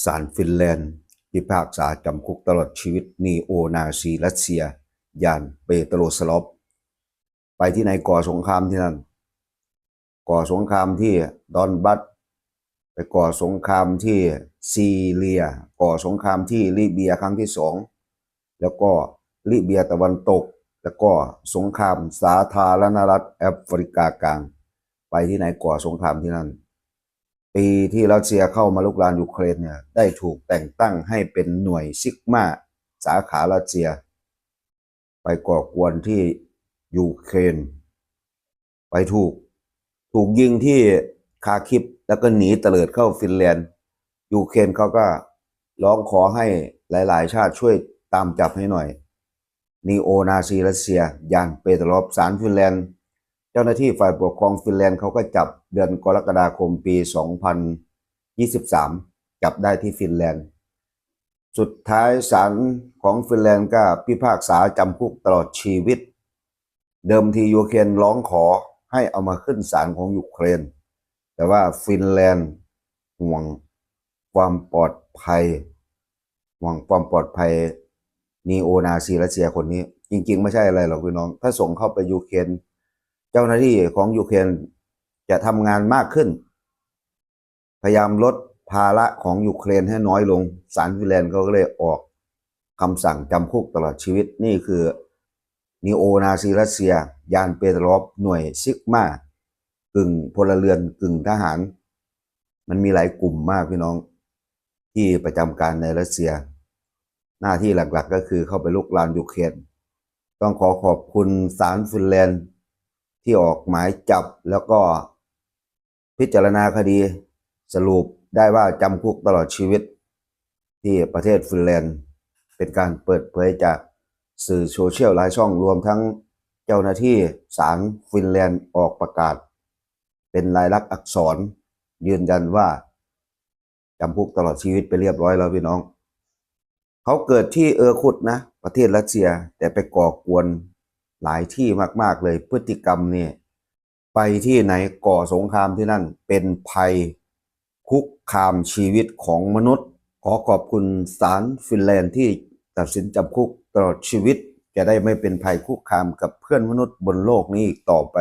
ສານຟິນແລນພິພາກສາຈຳຄຸກຕະຫຼອດຊີວິດນີໂອນາຊີຣັດເຊຍ ຢານເປໂຕຣສະລອບ. ໄປທີ່ໃນກໍ່ສົງຄາມທີ່ນັ້ນ, ກໍ່ສົງຄາມທີ່ດອນບັດ, ໄປກໍ່ສົງຄາມທີ່ຊີເຣຍ, ກໍ່ສົງຄາມທີ່ລີເບຍຄັ້ງທີສອງ ແລ້ວກໍລີເບຍຕາເວັນຕົກ, ແລ້ວກໍສົງຄາມສາທາລະນະລັດແອຟຣິກາກາງ. ໄປທີ່ໃນກໍ່ສົງຄາມທີ່ນັ້ນ. ປີທີ່ຣັດເຊຍເຂົ້າມາລຸກລານຢູເຄຣນເນ່ຍ ໄດ້ຖືກແຕ່ງຕັ້ງໃຫ້ເປັນໜ່ວຍຊິກມາສາຂາຣັດເຊຍ ໄປກໍ່ກວນທີ່ຢູເຄຣນ, ໄປຖືກ ຖືກຍິງທີ່ຄາຄິບ ແລ້ວກໍໜີຕະເຫຼີດເຂົ້າຟິນແລນ. ຢູເຄຣນເຂົາກໍຮ້ອງຂໍໃຫ້ຫຼາຍໆຊາດຊ່ວຍຕາມຈັບໃຫ້ໜ່ອຍ. ນີໂອນາຊີຣັດເຊຍ ຢານເປໂຕຣອບ ສານຟິນແລນ, ເຈົ້າໜ້າທີ່ຝ່າຍປົກຄອງຟິນແລນເຂົາກໍຈັບເດືອນກໍລະກະດາຄົມປີສອງພັນຊາວສາມ ຈັບໄດ້ທີ່ຟິນແລນ. ສຸດທ້າຍສານຂອງຟິນແລນກໍພິພາກສາຈຳຄຸກຕະຫຼອດຊີວິດ. ເດີມທີຢູເຄຣນຮ້ອງຂໍໃຫ້ເອົາມາຂຶ້ນສານຂອງຢູເຄຣນ, ແຕ່ວ່າຟິນແລນຫວງຄວາມປອດໄພ, ຫວງຄວາມປອດໄພນີໂອນາຊີຣັດເຊຍຄົນນີ້. ຈິງໆ ບໍ່ໃຊ່ອະໄລຫຼອກພີ່ນ້ອງ, ຖ້າສົ່ງເຂົ້າໄປຢູເຄຣນ, ເຈົ້າໜ້າທີ່ຂອງຢູເຄຣນຈະທຳງານມາກຂຶ້ນ, ພະຍາຍາມລົດພາລະຂອງຢູເຄຣນໃຫ້ນ້ອຍລົງ. ສານຟິນແລນເຂົາກໍເລີຍອອກຄຳສັ່ງຈຳຄຸກຕະຫຼອດຊີວິດ. ນີ້ຄືນີໂອນາຊີຣັດເຊຍ ຢານເປໂຕຣອບ ໜ່ວຍຊິກມາ ກຶ່ງພົນລະເຮືອນ ກຶ່ງທະຫານ. ມັນມີຫຼາຍກຸ່ມມາກພີ່ນ້ອງ ທີ່ປະຈຳການໃນຣັດເຊຍ. ໜ້າທີ່ຫຼັກໆກໍຄືເຂົ້າໄປລຸກລານຢູເຄຣນ. ຕ້ອງຂໍຂອບຄຸນສານຟິນແລນທີ່ອອກໝາຍຈັບ ແລ້ວກໍພິຈາລະນາຄະດີ ສະຫຼຸບໄດ້ວ່າຈຳຄຸກຕະຫຼອດຊີວິດທີ່ປະເທດຟິນແລນ. ເປັນການເປີດເຜີຍຈາກສື່ໂຊຊຽວຫຼາຍຊ່ອງ, ລວມທັງເຈົ້າໜ້າທີ່ສານຟິນແລນອອກປະກາດເປັນລາຍລັກອັກສອນ ຢືນຢັນວ່າ ຈຳຄຸກຕະຫຼອດຊີວິດໄປລຽບຮ້ອຍແລ້ວພີ່ນ້ອງ. ເຂົາເກີດທີ່ເອີຄຸດນະ ປະເທດຣັດເຊຍ, ແຕ່ໄປກໍ່ກວນຫຼາຍທີ່ມາກໆເລີຍ. ພຶດຕິກຳນີ້ ໄປທີ່ໃນກໍ່ສົງຄາມທີ່ນັ້ນ ເປັນໄພຄຸກຄາມຊີວິດຂອງມະນຸດ. ຂໍຂອບຄຸນສານຟິນແລນທີ່ຕັດສິນຈຳຄຸກຕະຫຼອດຊີວິດ, ຈະໄດ້ໄມ່ເປັນໄພຄຸກຄາມກັບເພື່ອນມະນຸດບົນໂລກນີ້ອີກຕໍ່ໄປ.